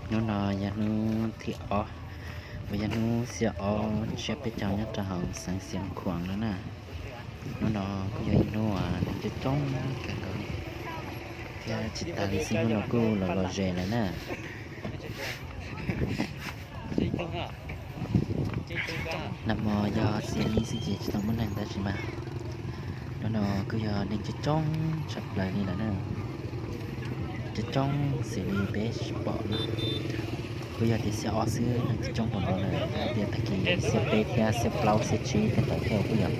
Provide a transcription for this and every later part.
Hnub no yog hnub thib ob, uas yog hnub xiab ob tsiab peb caug nyob rau hauv xeev Xiav Khuam no na. Hnub no kuj yog ib hnub neeg coob coob kawg nkaus li, thiab tsis tas li xwb hnub no kuj los lom zem lawm na. Nag hmo yog xiab ib xwb ces tsis tau muaj neeg tab sis mas hnub no kuj yog neeg coob coob tshaj plaws li lawm na. Coob coob xws li peb pom no, kuj yog tias xiab ob xwb neeg coob npaum no lawm, yog tias tag kis xiab peb thiab xiab plaub xiab tsib tej ntawd thiab kuj yog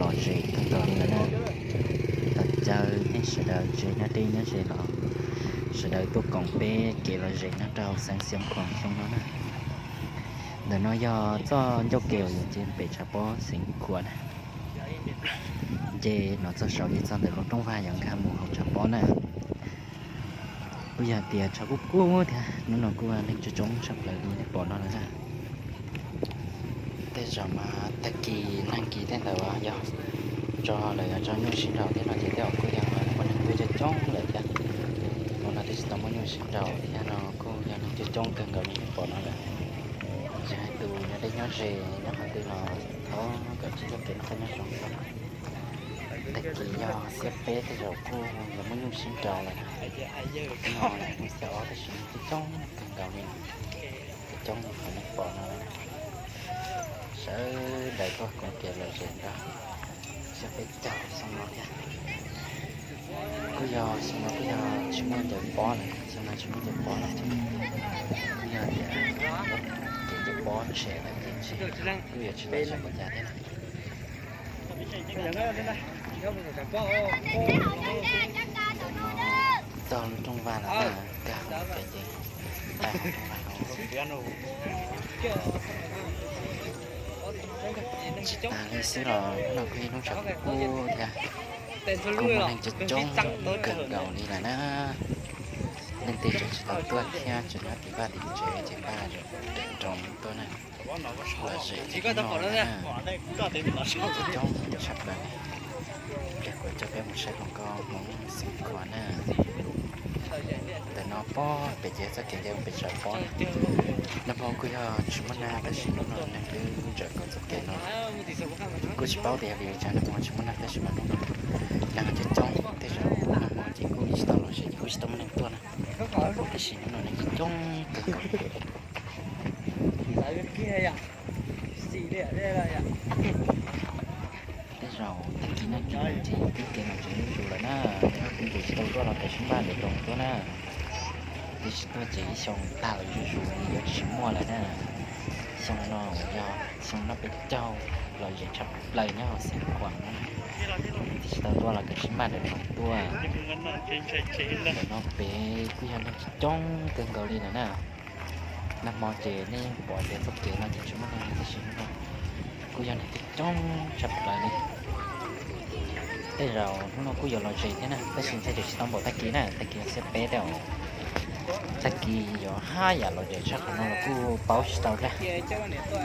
lom zem kawg nkaus li lawm na. Tau caw nej sawv daws tsev nyob deb nyob ze los sawv daws tuaj koom peb kev lom zem nyob rau xeev Xiav Khuam xyoo no na. Ntawm no yog txoj ncauj kev uas yuav nce pem tshav pob Xiav Khuam na. Nce no txog saum ces txog ntawm lub rooj vag yuav nkag mus hauv tshav pob na. Kuj yog tias tshav kub kub thiab hnub no kuj neeg coob coob tshaj plaws li nej pom no lawm na. Tej zaum mas tag kis neeg kis tej ntawd yog tso lawv yog tso nyuj sib nraus thiab no ces tej zaum kuj yog muaj neeg tuaj coob coob lawm thiab. Hnub no twb tsis tau muaj nyuj sib nraus thiab no kuj yog neeg coob coob kawg nkaus li nej pom no lawm. Tsis hais tus nyob deb nyob ze nyob qhov twg los thov kom tsis ncauj kev noj qab nyob zoo xwb. Tag kis yog xiab peb tej zaum kuj yuav muaj nyuj sib nraus lawm na. No xiab ob tab sis neeg coob coob kawg nkaus li, coob li qhov nej pom no. Sawv daws tuaj koom kev lom zem nrog xiab peb caug xyoo no thiab. Kuj yog xyoo no kuj yog tsis muaj ncaws pob lawm, xyoo no tsis muaj ncaws pob lawm ces kuj yog tias kev ncaws pob tshem lawm ces kuj yuav tsis lom zem li cas thiab na. Txog lub rooj vag lawm na, nkag mus pem ces tag rooj vag no. Tsis tas li xwb los hnub no kuj yog hnub tshav kub kub thiab, kuj muaj neeg coob coob kawg nkaus li lawm na. Leej twg tseem tsis tau tuaj thiab tseem nyob tim vaj tim tsev ces npaj daim nroos tuaj na. Lom zem ces hnub no na, neeg coob coob tshaj plaws li. Ces kuv coj peb mus saib hluas nkauj Hmoob Xeev Khuam na. Ntawm no pob pem ces txoj kev nce mus pem tshav pob na. Nag hmo kuj yog tsis muaj nag tab sis hnub no neeg twb ntsawm nkaus txoj kev no. Kuj tsis paub tias yog vim li cas nag hmo tsis muaj nag tab sis mas hnub no neeg coob coob, tej zaum nag hmo ces kuj tsis tau lom zem ces kuj tsis tau muaj neeg tuaj na. Tab sis hnub no neeg coob coob kawg nkaus. Tej zaum tag kis neeg tsis muaj ces yus twb kev lom zem zuj zus lawm na. Yog tus ntses tsis tau tuaj los kav tsij npaj nroos tuaj na. Twb tsis tuaj ces ib xyoo tag lawm zuj zus li yuav tsis muaj lawm na. Xyoo no uas yog xyoo noj peb caug lom zem tshaj plaws nyob hauv Xeev Khuam no. Twb tsis tau tuaj los kav tsij npaj nroos tuaj. Ntawm no pem kuj yog neeg coob kawg nkaus li lawm na. Nag hmo ces nej yeej pom tias txoj kev no ces tsis muaj neeg li tab sis hnub no kuj yog neeg coob tshaj plaws li. Tej zaum hnub no kuj yuav lom zem thiab na tab sis ntshe tsis tau npaum tag kis na, tag kis xiab peb thiab os. Tag kis yuav haj yam lom zem tshaj qhov no los kuj paub tsis tau thiab.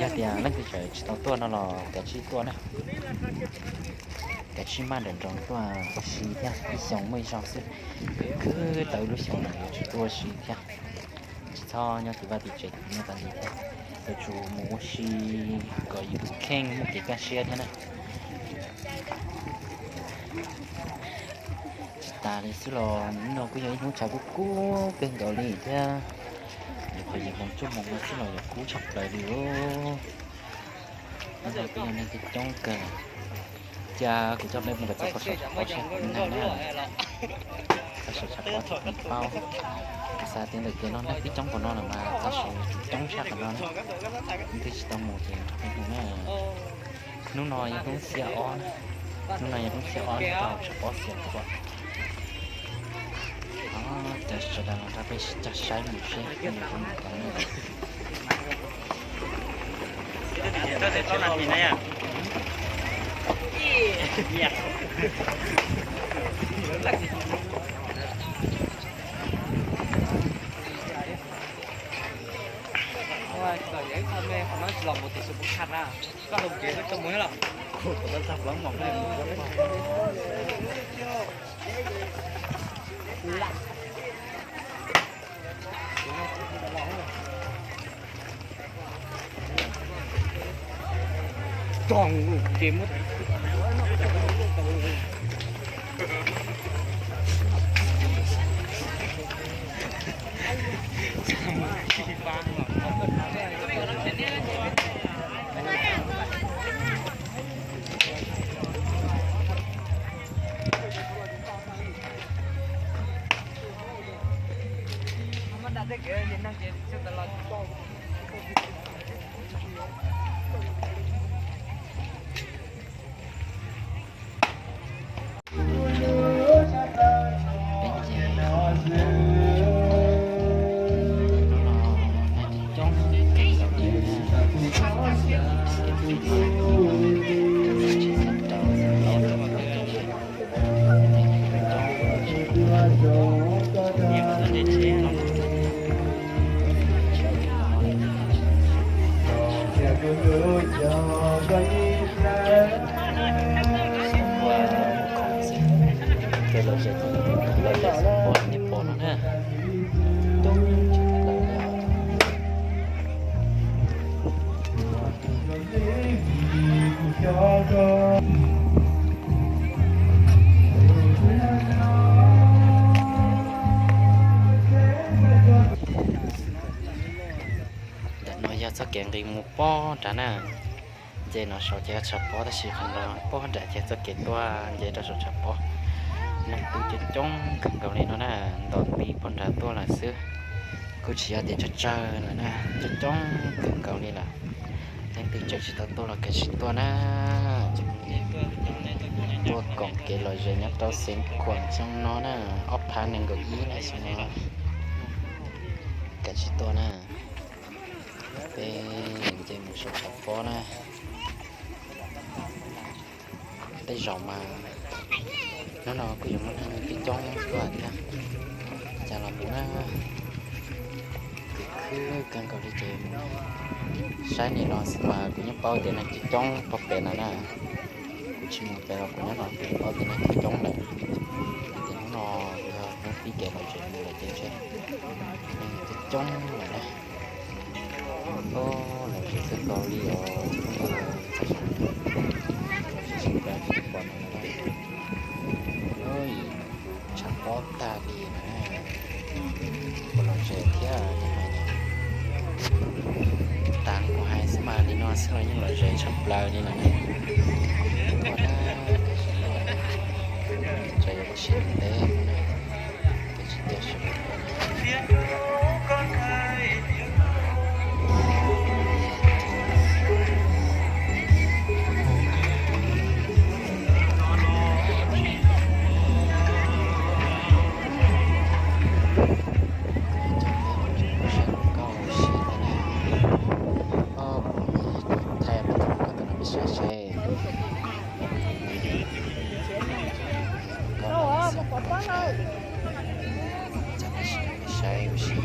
Yog tias leej twg tseem tsis tau tuaj no los kav tsij tuaj na. Kav tsij maj nroos nroos tuaj ua si thiab, ib xyoo muaj ib zaug xwb. Khwv tau ib lub xyoo no yuav tsum tuaj ua si thiab. Tsis txhob nyob tim vaj tim tsev nyob tas li thiab, yuav tsum mus ua si kom yus tus kheej muaj kev kaj siab thiab na. Tsis tas li xwb los hnub no kuj yog ib hnub tshav kub kub kawg nkaus li thiab. Yuav thaum yim moos cuaj moos no xwb los yuav kub tshaj plaws li os. Hnub no kuj yog neeg coob kawg. Cia kuv coj peb mus kom txog txoj saum tshav pob seb puas muaj neeg na. Txog saum tshav pob thiaj paub. Kuv xav tias ntawm kev no neeg twb coob npaum no lawm mas tam sim yuav tsum coob tshaj qhov no na. Leej twg tsis tau mus ces nrog peb mus na. Hnub no yog hnub xiab ob na. Hnub no yog hnub xiab ob nyob rau hauv tshav pob Xiav Khuam. Cov sawv daws los nrog peb cog saib mus seb nws zoo li cas na. Tog ces muab Ua, ua, ua, nej pom no na, coob tshaj plaws li os. Ntawm no yog txoj kev nqis mus pob nrad na. Nce no saum ces yog tshav pob tab sis qhov no pob nrad ces txoj kev tuaj nce rau saum tshav pob. Leej twg coob coob kawg nkaus li no na, ntaus nti pob nrad tuaj lawm xwb. Kuj tsis yog tias tsawg tsawg lawm na, coob coob kawg nkaus li lawm. Leej twg tseem tsis tau tuaj los kav tsij tuaj na. Tuaj koom kev lom zem nyob rau Xeev Khuam xyoo no na, ob phav nees nkaum ib na xyoo no. Kav tsij tuaj na. Peb nce mus saum tshav pob na. Tej zaum mas hnub no kuj yuav muaj neeg coob coob tuaj thiab. Cas los mus na, khwv khwb kawg nkaus li ces saib nim no xwb mas kuv yeej paub tias neeg coob coob pog pem no na. Kuv tsis mus pem los kuv nyob no kuv yeej paub tias neeg coob coob lawm. Ces hnub no yog hnub pib kev lom zem mus lawm ces ntshe neeg coob coob lawm na. Oj, lom zem kawg nkaus li os. Lom zem tshaj plaws li pom no na. Tshav pob tag li na. Kuv lom zem thiab cov me nyuam. Tas li kuv hais xwb mas li no xwb los yeej lom zem tshaj plaws li lawm na. Tuaj na, tsam yuav ua si ntev na. Peb tsis tau sawv daws tuaj na. Thaij peb tus no tus no peb saib seb. Saib ua si na.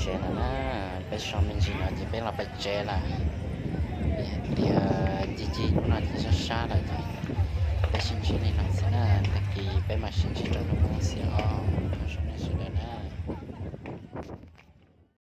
Tsev lawm na, peb so me ntsis no ces peb los pem tsev lawm. Vim hais tias ncig ncig hnub no ces sab sab lawm ces peb sib ntsib li no xwb na. Tag kis peb mam sib ntsib rau hnub xiab os. Ua tsaug nej sawv daws na.